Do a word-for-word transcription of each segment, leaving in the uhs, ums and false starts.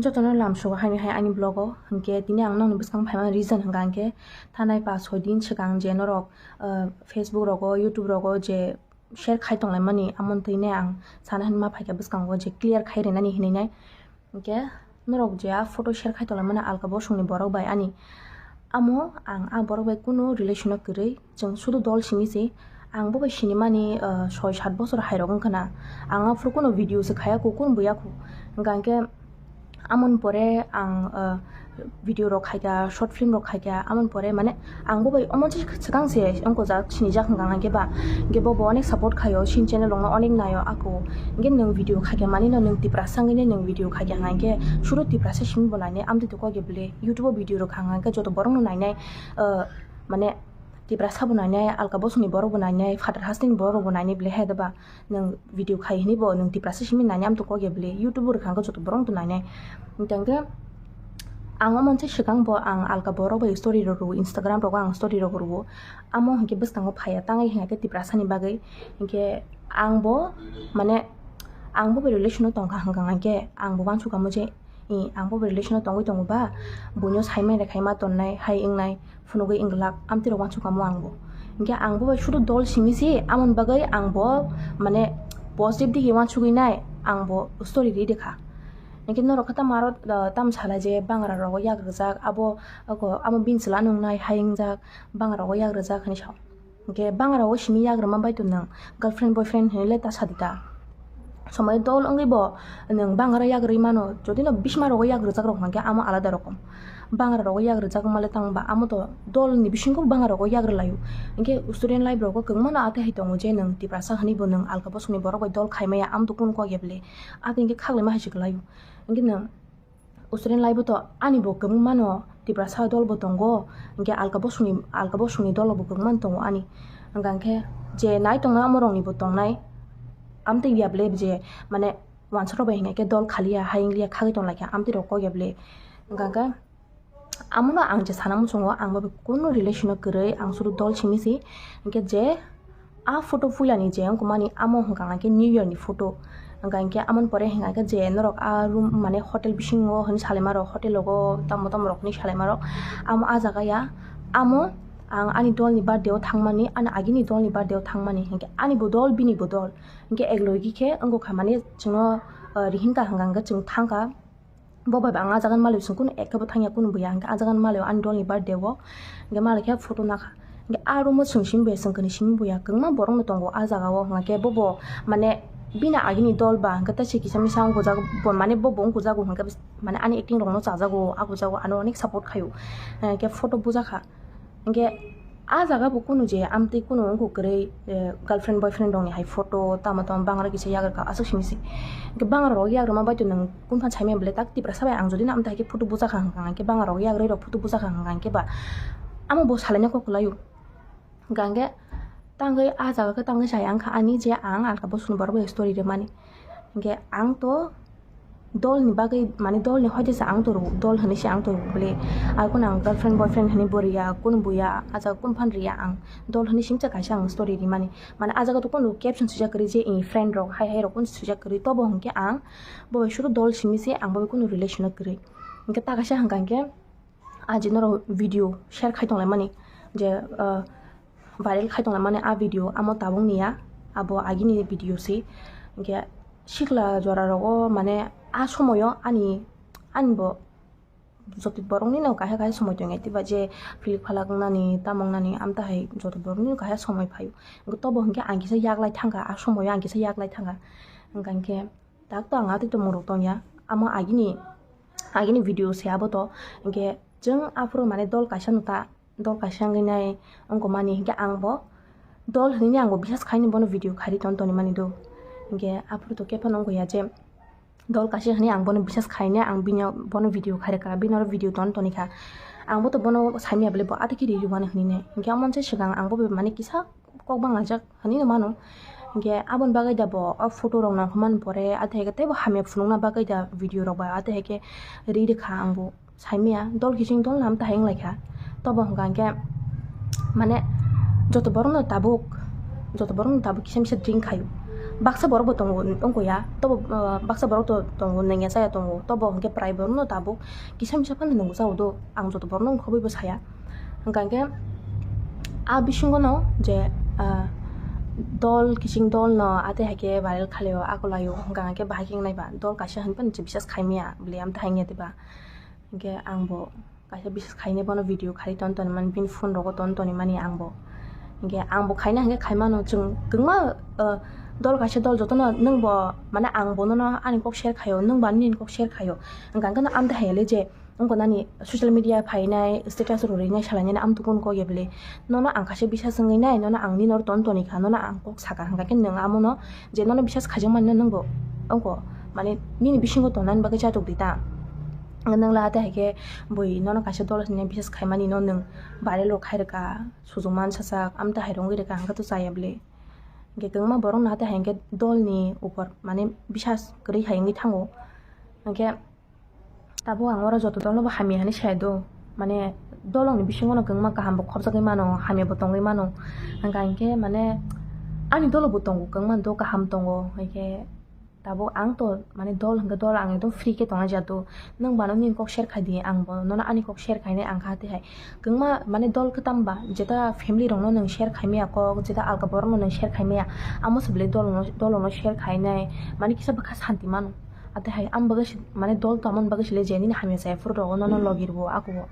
Jotono lamsogo haini hai ani vlog o, hinkhe tini ang nokni bwskango phaimani reason hinkha hinkhe thanai pash soi din swkang je norok, ah, Facebook rogo, YouTube rogo je share khai tonglaimani, amoni thwinai ang sana hinma phaikha bwskango je clear khai rinani hinwi nai. Hinkhe norok je a photo share khai tonglaimani alka bosongni borok bai ani, amo ang a borok bai kunu relation o kwrwi, chwng sudu dol simi se. Ang bo bai sinimani, ah, soi sat bosor hai rok wngkha na, ang aphuru kunu video se khaya kho, kunu buya kho. Hinkha hinkhe amoni pore ang, ah, video rok khaikha, short film rok khaikha, amoni pore mane ang bo bai omo se swkang se wngkojak, sinijak hinkha hinkhe ba, hinkhe bo bo onek support khaio, sini channel rok no onek naio ako. Hinkhe nwng video khaikha mani no nwng Tiprasa wngwi nwng video khaikha hinkha hinkhe sudu Tiprasa simi bo nainai, amtwi to kok ya bwle YouTube o video rok kha hinkha hinkhe joto borok no nainai, ah, mane Tiprasa bo nainai, alka bosongni borok bo nainai, phatar hasteni borok rok bo nainai bwle hai da ba. Nwng video khai hinwi bo nwng Tiprasa simi nainai, amtwi kok ya bwle YouTube o rwkha hinkhe joto borok to nainai. Hinkhe ang omo se swkang bo ang alka borok bai story rok rwo, Instagram rogo ang story rok rwo. Amo hinkhe bwskango phaiya tangwi hinkhe Tiprasa ni bagwi. Hinkhe ang bo mane ang bo bai relation o tongkha hinkha hinkhe ang bo uansukha mo je, i, ang bo bai relation o tongwi tongo ba, buino saimai rwkhaima tonnai hai wngnai. Phunugwi wngglak, amtwi rok uansukha mo ang bo. Hinkhe ang bo bai sudu dol simi se, amoni bagwi ang bo, mane, positive digi uansugwi nai, ang bo story ri rikha. Hinkhe norok khe tamo aro, ah, tamo sala je bangra rogo yak rwjak, abo, ako, amo bini chwla nungnai hai wngjak, bangra rogo yak rwjak hinwi sao. Hinkhe bangra rogo simi yak rwma bai to nwng girlfriend boyfriend hinwi le ta sadi ta. Somoi dol wngwi bo nwng bangra yak rwi mano, jodi no bisma rogo yak rwjak rok hwnkhe amo alada rokom. Bangra rogo yak rwjak wngma le tang ba amo to dol ni bisingo bangra rogo yak rwlaio. Hinkhe student life rogo kwbangma no atwi hai tongo je nwng Tiprasa hinwi bo nwng alka bosongni borok bai dol khai maya, amo to kunu kok ya bwle. Atwi hinkhe khaklai ma hai se kwlaio. Hinkhe nwng student life o to ani bo kwbangma no Tiprasa dol bo tongo, hinkhe alka bosongni, alka bosongni dol bo kwbangma no tongo ani. Hwnkha hinkhe je nai tongnai amo rok ni bo tongnai, amtwi ya bwle je mane uansuk rok bai hinkhe dol khaliya, hai wngliya, khagwi tonglaikha, amtwi rok kok ya bwle. Hwnkha hinkhe amo no ang je sana muchungo, ang bo kunu relation o kwrwi, ang sudu dol simi se. Hinkhe je a photo puila ni je wngkha mani, amo hwnkha hinkhe New Year ni photo. Hwnkha hinkhe amoni pore hwnkha hinkhe je norok a room mane hotel bisingo hinwi salaima rok, hotel rogo tamo tamo rok hinwi salaima rok, amo a jaga ya, amo ang ani dol ni birthday o thangmani, ani agini dol ni birthday o thangmani, hinkhe ani bo dol, bini bo dol, hinkhe ek logi khe wngkha mani chwngno, ah, rihinka hwnkha hinkhe chwng thangkha. Bo bai ba ang a jaga ni malwi chwng kunu ekta bo thangya, kunu buya, hinkhe a jaga ni malwi ani dol ni birthday o, hinkhe malwi khe photo nakha. Hinkhe a room o chwng simi buya, chwng kwnwi simi buya, kwbangma borok no tongo a jaga o, hinkhe bo bo mane bini agini dol ba, hinkhe tei se kisa misa wngkujak bo, mane bo bo wngkujak bo, hinkhe mane ani acting rok no chajago, a gujago, ano onek support khaio, hinkhe photo bujakha. Hinkhe a jaga bo kunu je amtwi kunu wngkha kwrwi, eh, girlfriend boyfriend rokni hai photo tamo tamo bangra kisa yagrwkha aswk simi se. Hinkhe bangra rok yagrwma bai to nwng kunphan saimaya bwle tak Tiprasa bai ang jodi no amtwi hai khe photo bujakha hwnkha hinkhe bangra rok yagrwi rok photo bujakha hwnkha hinkhe ba amo bo salaina kok kwlaio. Hwnkha hinkhe tangwi a jaga khe tangwi chaya wngkha ani je ang alka bosongni borok bai story rwmani. Hinkhe ang to dol ni bagwi, mane dol ni hoite se ang to rw, dol hinwi se ang to rw bwle. Ar kunu ang girlfriend boyfriend hinwi bo riya, kunu buya, a jaga kunu phan riya ang. Dol hinwi singcha kaisa ang story rimani. Mane a jaga to kunu caption swijak kwrwi je, i, friend rok, hai hai rok kunu swijak kwrwi. Tobo hinkhe ang bo bai sudu dol simi se, ang bo bai kunu relation o kwrwi. Hinkhe ta kaisa hwnkha hinkhe, a je norok video share khai tonglaimani je, ah, viral khai tonglaimani a video, amo tabuk ni ya, abo agini video se. Hinkhe sikla jora rogo mane a somoyo ani, ani bo joto borok ni no kaisa kaisa somoi tongo, tei ba je philik phalak wngnani, tamo wngnani, amtwi hai joto borok ni no kaisa somoi phaio. Hinkhe tobo hinkhe ang kisa yaglai thangkha, a somoyo ang kisa yaglai thangkha. Hwnkha hinkhe tak to ang atwi tongmung rok tongya, amo agini, agini video se abo to. Hinkhe chwng aphuru mane dol kaisa no ta, dol kaisa wngwi nai wngkha mani, hinkhe ang bo dol hinwi ang bo bisas khaini bono video khairi ton toni mani do. Hinkhe aphuru to khe phano wngkha ya je dol kaisa hinwi ang bono bisas khaini, ang bini bono video khairikha, bini oro video ton toni kha. Ang bo to bono saimaya bwle bo atwi khe riri wani hinwi nai. Hinkhe amo se swkang ang bo mane kisa kok banglaijak hinwi no mano. Hinkhe aboni bagwi da bo o photo rok nangkukmani pore, atwi hai khe teibo hamya phunukna bagwi da video rok bai atwi hai khe ri rwkha ang bo. Saimaya dol kiching dol nam tahai wnglaikha. Tobo hwnkha hinkhe mane joto borokno tabuk, joto borokno tabuk kisa misa drink khaio. baksa borok bo tongo wngkha ya, tobo, ah, baksa borok to tongo, nangya chaya tongo, tobo hwnkhe prai borokno tabuk kisa misa phano nungwi chao do, ang joto borokno wngkhobwi bo saya. Hwnkha hwnkhe a bisingo no je, ah, dol kiching dol no ate haikhe viral khalio, akolaio, hwnkha hwnkhe bahai khe wngnai ba dol kaisa hwnphano je bisas khaimaya bwlwi amtwi haingya diba. Hwnkhe ang bo kaisa bisas khainai bono video khai ton toni mani, bini phone rogo ton toni mani ang bo. Hwnkhe ang bo khaina hwnkhe khaimano, chwng kwbangma, ah, dol kaisa dol jotono nwng bo mane ang bo nono ani kok share khaio, nwng bo ani nini kok share khaio. Hwnkha hwnkhe no amtwi haile je wngkha nani social media phainai, status rw rinai salainani amtwi kunu kok ya bwle. Nono ang kaisa bisas wngwi nai, nono ang nini oro ton toni kha, nono ang kok sakha hwnkha khe nwng amono je nono bisas khaijakmani no nwng bo wngkha mane nini bisingo tongnani bagwi chatok di ta. Nwng la ate haikhe bui nono kaisa dol hinwi bisas khaimani no nwng viral rok khai rwkha, sujung man sajak, amtwi hai rwngwi rwkha, hwnkhe to chaya bwle. Hwnkhe kwbangma borok no ate hai hwnkhe dol ni upor mane bisas kwrwi hai wngwi thango. Hwnkhe tabuk ang oro joto dol no bo hamya hinwi sai do, mane dol rok ni bisingo no kwbangma kaham bo khopjagwi mano, hamya bo tongwi mano. Hwnkha hwnkhe mane ani dolo bo tongo, kwbangma dol kaham tongo, hwnkhe tabuk ang to mane dol hwnkhe dol ang ekdom free khe tongna jado. Nwng bano nini kok share khai di, ang bo nono ani kok share khainai ang kha tei hai. Kwbangma mane dol kwtam ba, jeta family rokno nwng share khaimaya kok, jeta alka borokno nwng share khaimaya, amo se belai dol no, dol rokno share khainai, mane kisa bwkha santi mano. Ate hai ang bagwi se, mane dol tongmani bagwi se le je nini hamya chaya phuru rogo nono logi rwo ako.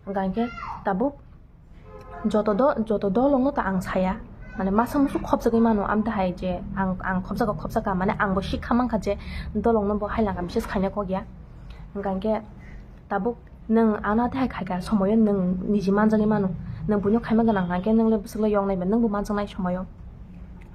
Hwnkha hwnkhe tabuk joto do, joto dolongno ta ang saya, mane masa musu khopjagwi mano, amtwi hai je ang, ang khopjago, khopjaka, mane ang bo sikha mankha je dolongno bo hai langa bises khaina kok ya. Hwnkha hwnkhe tabuk nwng ano tei hai khaikha somoyo nwng niji manjagwi mano, nwng buino khaima gwnang hwnkhe nwng le bwswk le yoknai ba nwng bo manjaknai somoyo.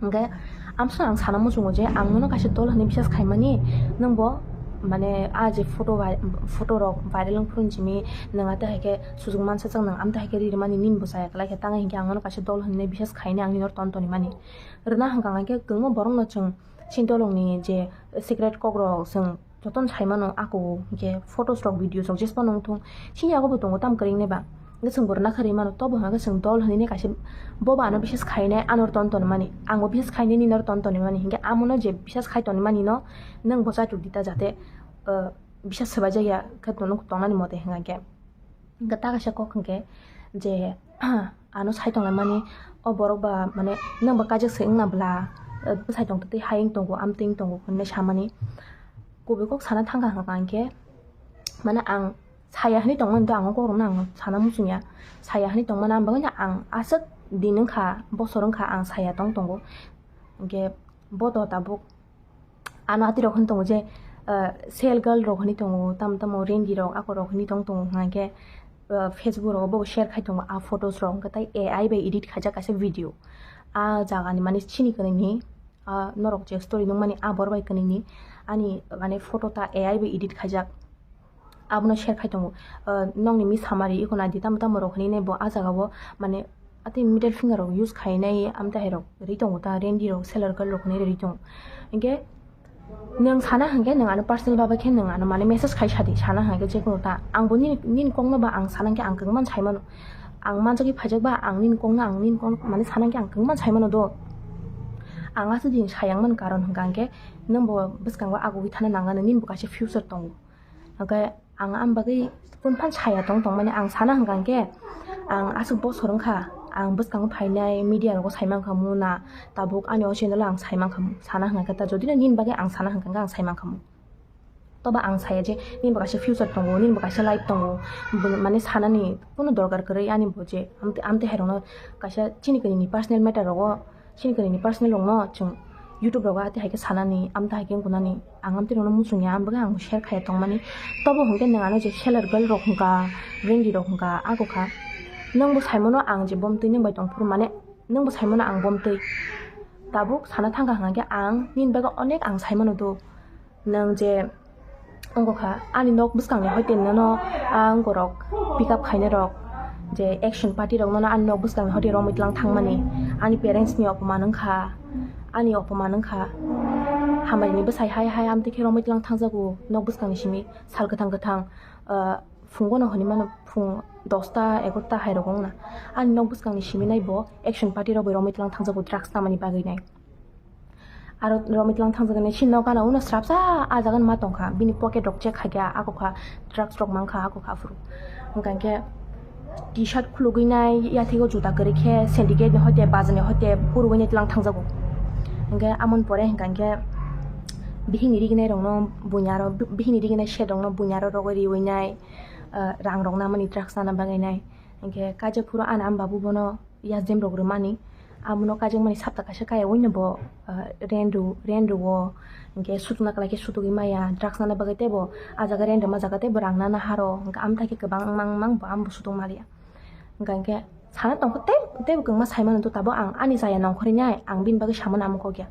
Hwnkhe amsong ang sana muchungo je ang nono kaisa dol hinwi bisas khaimani, nwng bo mane a je photo vai-, photo rok viral wng phuru simi nwng ate hai khe sujuk mansa chang nwng amtwi hai khe ri rwmani nini bo chaya kwlai khe tang hinkhe ang nono kaisa dol hinwi bisas khainai ang nini oro ton toni mani. Rwna hwnkha hwnkhe kwbangma borokno chwng chini dolongni je secret kokrok chwng jotono sai mano, ako hinkhe photos rok, videos rok jesphano wngthung, chini yago bo tongo tamo kwrwingnai ba. Hwnkhe chwng bo rwna kharwi mano, tobo hwnkhe chwng dol hinwi kaisa bobo ano bises khainai, ano ton toni mani, ang bo bises khainai nini oro ton toni mani, hinkhe amono je bises khai toni mani no nwng bo chatuk di ta jate, ah, bises swbaijak ya khe tong-, tongnani mote hwnkhe. Hwnkhe ta kaisa kok hwnkhe je, ano sai tonglaimani, o borok ba mane nwng ba kaijak se wngna bla, bwsai tong twi hai wng tongo, amtwi wng tongo hwnwi samani. Kubui kok sana thangkha hwnkha hwnkhe, mane ang saya hinwi tongmani do, ang o kokrokno ang sana muchungya. Saya hinwi tongmani ang bagwino ang aswk din wngkha, bosor wngkha ang saya tong tongo. Hwnkhe bo to tabuk ano atirok hwn tongo je, ah, sel girl rok hwnwi tongo, tamo tamo rendi rok ako rok hwnwi tong tongo hwnkhe, ah, Facebook rogo bobo share khai tongo a photos rok, hwnkhe tai A I bai edit khaijak kaisa video. A jagani mane chini kwnwini, ah, norok je story nukmani a bor bai kwnwini ani mane photo ta A I bai edit khaijak. Abono share khai tongo. Ah, nokni mi samari iko nai di tamo tamo rok hinwi nai bo ah jaga o mane atwi middle finger rok use khainai amtwi hai rok ri tongo ta, rendi rok, seller girl rok hinwi ri tongo. Hinkhe nwng sana hinkhe nwng ano personal baba khe nwng ano mane message khai sadi, sana hinkhe jekheno ta. Ang bo nini, nini kokno ba ang sana hinkhe ang kwbangma sai mano. Ang manjagwi phaijak ba ang nini kokno, ang nini kokno mane sana hinkhe ang kwbangma sai mano do. Ang aswk din sayang mani karon hinkha hinkhe nwng bo bwskango agugwi thana nang nani, nini bo kaisa future tongo. Hwnkhe ang am bagwi phone phan saya tong tongmani ang sana hwnkha hwnkhe ang aswk bosor wngkha, ang bwskango phainai media rogo sai mankha mu na, tabuk ani o channel o ang sai mankha mu, sana hwnkha khe ta jodi no nini bagwi ang sana hwnkha hwnkhe ang sai mankha mu. Toba ang saya je nini bo kaisa future tongo, nini bo kaisa life tongo, bo mane sanani kuno dorkar kwrwi ani bo je amtwi, amtwi hai rokno kaisa chini kwnwi ni personal matter rogo. Chini kwnwi ni personal rokno chwng YouTube rogo atwi hai khe sanani, amtwi hai khe wngkha nani, ang amtwi rokno muchungya, ang bagwi ang share khaiya tongmani. Tobo hwnkhe nwng ano je seller girl rok hwnkha, rendi rok hwnkha, ako kha. Nwng bo sai mano ang je bomtwi nwng bai tong phuru, mane nwng bo sai mano ang bomtwi. Tabuk sana thangkha hwnkha khe ang nini bagwi onek ang sai mano do. Nwng je wngkha ani nok bwskangni hoite nono, ah, wngkorok pick up khainai rok, je action party rok nono ani nok bwskangni hoite romwi tlang thangmani, ani parents ni opoman wngkha, ani opoman wngkha. Hambai ni bwsai hai hai amtwi khe romwi tlang thangjago nok bwskangni simi sal kwthang kwthang, ah, phungo no hinwi mano phung dosta egarota hai rok wngna. Ani nok bwskangni simi nai bo action party rok bai romwi tlang thangjago drugs tamani bagwi nai. Aro romwi tlang thangjak nai, sini no gana uno srapsa ah jaga ma tongkha, bini pocket rok check khaikha, ako kha drugs rok mankha, ako kha aphuru. Hwnkha khe t-shirt khulugwi nai, yathego juta kwrwi khe syndicate ni hoite, bajar ni hoite, phurugwi nai tlang thangjago. Hwnkhe amoni pore hwnkha khe bihikni riginai rokno buini aro, bihikni riginai set rokno buini aro rogwi riwi nai, ah, rang rok namani drugs nana bagwi nai. Hwnkhe kaijak phuru ani ama babu bono yajim rok rwmani. Abono kaijakmani sapta kaisa kaya wngno bo, ah, rent rw-, rent rwo. Hwnkhe sutuna kwlai khe sutugwi maya, drugs nana bagwi teibo ah jaga rent rwma jaga teibo rang nana haro. Hwnkhe amtha khe kwbang mang mang bo ambo sutung maliya. Hwnkha hwnkhe sana tongkha tei, teibo kwbangma saimano to tabuk ang ani chaya nongkhorwi nai, ang bini bagwi samano amo kok ya.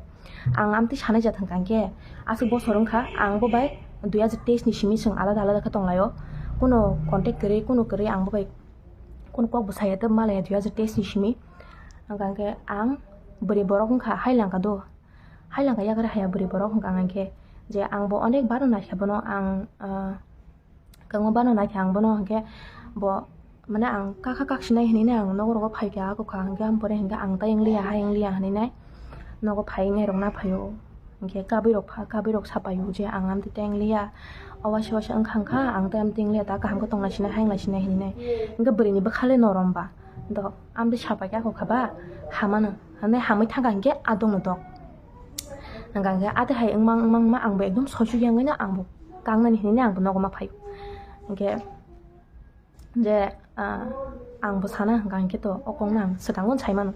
Ang amtwi sanai jat hwnkha hwnkhe aswk bosor wngkha, ang bo bai dui hajar teis ni simi chwng alada alada khe tonglaio. Kuno contact kwrwi, kuno kwrwi ang bo bai kuno kok bo saya tei malaya dui hajar teis ni simi. Hwnkha hwnkhe ang bwrwi borok wngkha, hai langkha do. Hai langkha yagra haya bwrwi borok hwnkha hwnkhe je ang bo onek baro naikha bono ang, ah, kwbangma baro naikha ang bono hwnkhe bo mane ang kakha kaksinai hinwi nai ang nogo rogo phaikha ako kha hwnkhe ang pore hwnkhe ang tai wngliya hai wngliya hinwi nai nogo phai wngnai rok na phaio. Hwnkhe kabui rok pha, kabui rok sapaio je ang amtwi teng liya, o waisa waisa wngkha wngkha, ang tei amtwi teng liya, ta kaham khe tongna sinai, hayungna sinai hinwi nai. Hwnkhe bwrwini bwkha le norom ba, do amtwi sapai khe ako kha ba hamano, hwnwi hamwi thangkha hwnkhe adongno dok. Hwnkha hwnkhe atwi hai wngmang wngmang wngma ang bo ekdom soisuk yangwi no ang bo kangnani hinwi no ang bo nogo ma phaio. Hwnkhe je, ah, ang bo sana hwnkha hwnkhe to o kokno ang swkango sai mano.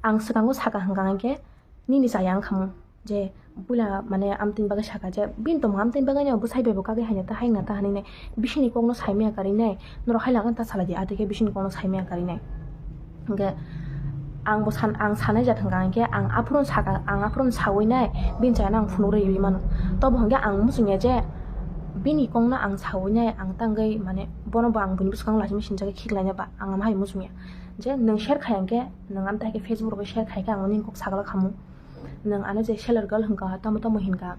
Ang swkango saka hwnkha hwnkhe nini chaya wngkha mo je puila mane amtwini bagwi saka je bini tongmung amtwini bagwi no bwsai bai bo kagwi haina ta haina ta hinwi nai bisingni kokno sai maya karwi nai norok hai lagani ta salai di atwi khe bisingni kokno sai maya karwi nai. Hwnkhe ang bo san-, ang sanai jat hwnkha hwnkhe ang aphuru saka, ang aphuru sawi nai bini chayano ang phunuk rwi mano. Tobo hwnkhe ang muchungya je bini kokno ang sawi nai ang tangwi mane bono bo ang buini bwskango laisima sinjagwi khiklaina ba ang ama hai muchungya je nwng share khai hwnkhe nwng amtwi hai khe Facebook rogo share khai khe ang nini kok sagala khamu. Nwng ano je seller girl hwnkha, tamo tamo hinkha.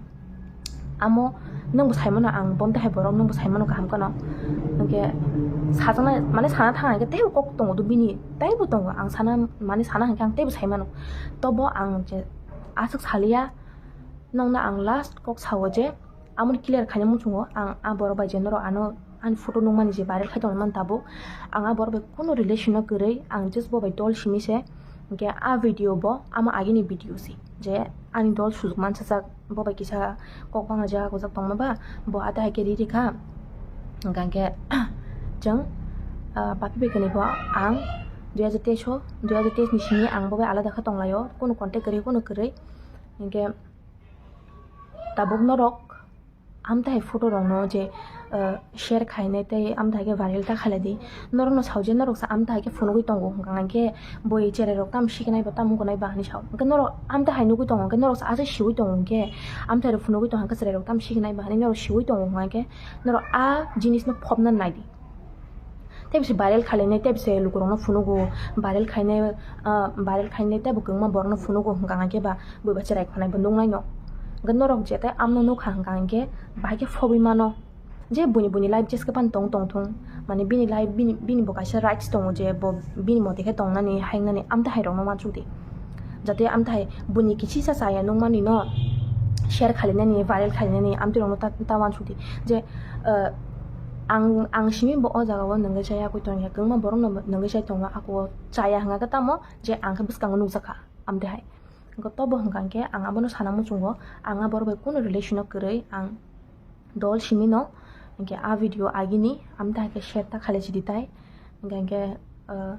Amo nwng bo sai mano ang, bo tei hai borok nwng bo sai mano kaham kheno. Hwnkhe sajaknai, mane sana thang hwnkhe teibo kok tongo do bini, teibo tongo. Ang sana, mane sana hwnkhe ang teibo sai mano. Tobo ang je aswk saliya, nwngno ang last kok sao je, amoni clear khaina muchungo ang a borok bai je norok ano ani photo nukmani je viral khai tongmani tabuk, ang a borok bai kunu relation no kwrwi, ang just bo bai dol simi se. Hwnkhe a video bo amo agini video se, je ani dol sujuk mansajak, bo bai kisa kok banglaijak gojak tongma ba, bo ate hai khe ri rikha. Hwnkhe chwng, ah, papi bai kwnwi bo ang dui hajar teis o, dui hajar teis ni simi ang bo bai alada khe tonglaio, kunu contact kwrwi, kunu kwrwi. Hwnkhe tabuk norok amtwi hai photo rokno je, ah, share khainai tei amtwi hai khe viral ta khailai di. Norokno sao je norok sa amtwi hai khe phunugwi tongo hwnkha hwnkhe boi cherai rok tamo sikinai ba tamo wngnai ba hinwi sao. Hwnkhe norok amtwi hai nugwi tongo hwnkhe norok sa aswk siwi tongo hwnkhe amtwi hai rok phunugwi tongkha hwnkhe cherai rok tamo sikinai ba hinwi norok siwi tongo hwnkha hwnkhe norok a jinisno phobna nai di. Tei bisi viral khainai, tei bisi lukurokno phunugo, viral khainai, ah, viral khainai tei bo kwbangma borokno phunugo hwnkha hwnkhe ba bui ba cherai khonai bo nuknai no. Hwnkhe norok je tei amno nukha hwnkha hwnkhe bahai khe phobwi mano je buini buini life jeske phano tong tong thung, mane bini life bini, bini bo kaisa rights tongo je bo bini mote khe tongnani, haingnani, amtwi hai rokno uansuk di. Jate amtwi hai buini kisisa chaya nukmani no share khainani, viral khainani, amtwi rokno ta, ta uansuk di. Je, ah, ang, ang simi bo o jaga o nungwi chaya koi tongya, kwbangma borok no nungwi chai tongo, ako chaya hwnkha khe tamo je ang khe bwskango nukjakha amtwi hai. Hwnkhe tobo hwnkha hwnkhe ang abono sana muchungo, ang a borok bai kunu relation o kwrwi, ang dol simi no, hwnkhe a video agini amtwi hai khe share ta khailai sidi tai, hwnkhe, hwnkhe, ah,